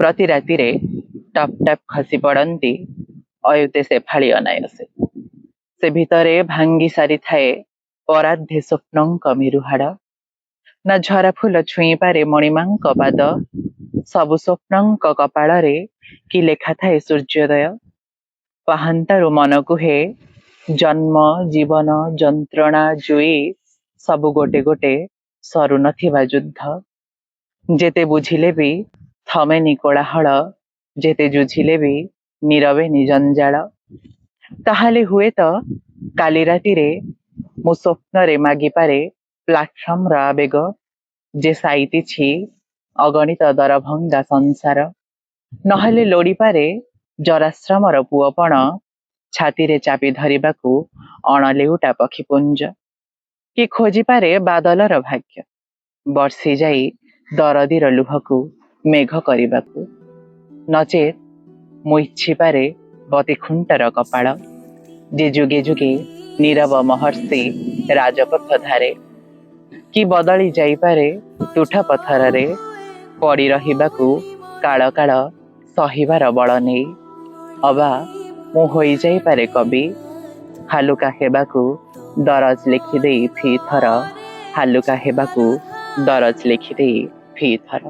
ପ୍ରତି ରାତିରେ top top ଖସି ପଡ଼ନ୍ତି ଅୟୁତେ ଶେଫାଳି ଅନାୟସେ। ସେ ଭିତରେ ଭାଙ୍ଗି ସାରିଥାଏ ପରାର୍ଦ୍ଧେ ସ୍ୱପ୍ନଙ୍କ ମେରୁହାଡ଼। ନା ଝରାଫୁଲ ଛୁଇଁପାରେ ମଣିମାଙ୍କ ପାଦ। ସବୁ ସ୍ୱପ୍ନଙ୍କ କପାଳରେ କି ଲେଖାଥାଏ ସୂର୍ଯ୍ୟୋଦୟ? ପାହାନ୍ତାରୁ ମନ କୁହେ, ଜନ୍ମ, ଜୀବନ, ଯନ୍ତ୍ରଣା, ଜୁଇ ସବୁ ଗୋଟେ ଗୋଟେ ସରୁ ନ ଥିବା ଯୁଦ୍ଧ। ଯେତେ ବୁଝିଲେ ବି ଥମେନି କୋଳାହଳ, ଯେତେ ଯୁଝିଲେ ବି ନୀରବେନି ଜଞ୍ଜାଳ। ତାହାହେଲେ ହୁଏତ କାଲି ରାତିରେ ମୁଁ ସ୍ୱପ୍ନରେ ମାଗିପାରେ ପ୍ଲାଟଫର୍ମର ଆବେଗ, ଯେ ସାଇତିଛି ଅଗଣିତ ଦରଭଙ୍ଗା ସଂସାର। ନହେଲେ ଲୋଡ଼ିପାରେ ଜରାଶ୍ରମର ପୁଅପଣ, ଛାତିରେ ଚାପି ଧରିବାକୁ ଅଣଲେଉଟା ପକ୍ଷୀପୁଞ୍ଜ। କି ଖୋଜିପାରେ ବାଦଲର ଭାଗ୍ୟ, ବର୍ଷିଯାଇ ଦରଦୀର ଲୁହକୁ ମେଘ କରିବାକୁ। ନଚେତ୍ ମୁଁ ଇଚ୍ଛିପାରେ ବତୀଖୁଣ୍ଟର କପାଳ, ଯେ ଯୁଗେ ଯୁଗେ ନୀରବ ମହର୍ଷି ରାଜପଥ ଧାରେ। କି ବଦଳି ଯାଇପାରେ ତୁଠ ପଥରରେ ପଡ଼ି ରହିବାକୁ କାଳ କାଳ ସହିବାର ବଳ ନେଇ। ଅବା ମୁଁ ହୋଇଯାଇପାରେ କବି, ହାଲୁକା ହେବାକୁ ଦରଜ ଲେଖିଦେଇ ଫିଥର, ହାଲୁକା ହେବାକୁ ଦରଜ ଲେଖିଦେଇ ଫିଥର।